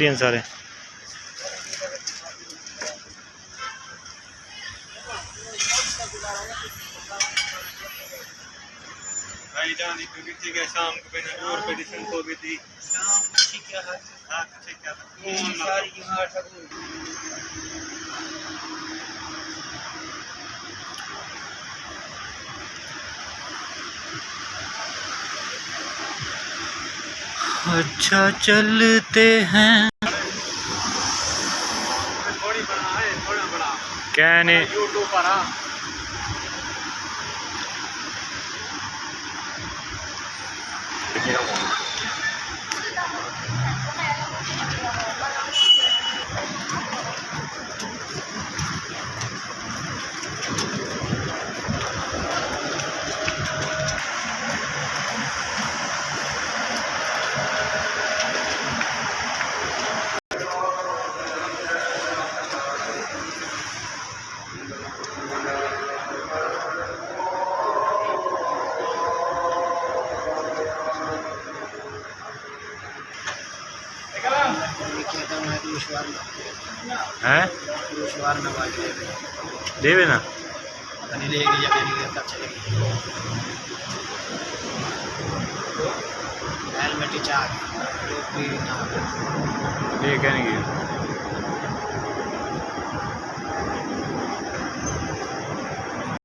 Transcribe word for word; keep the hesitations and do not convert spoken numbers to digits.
ہیں سارے۔ بھائی جان، ایک بیٹی کے شام کو میں نے دو روپے ڈسن کو بھی دی۔ شام کو ٹھیک ہے۔ ہاں، ٹھیک ہے۔ فون لگا۔ ساری جماعت سب۔ اچھا، چلتے ہیں۔ تھوڑی بنا ہے، تھوڑا بنا۔ کہنے۔ یوٹیوب پر آ۔ ہیں؟ ݙیوے نا۔ پتہ نہیں لے گئی یا نہیں لے گئی، تب چلے گئی۔ ہیلمٹ ہی چاہ گئی، ٹوپی نہ۔ یہ کہنے گئی۔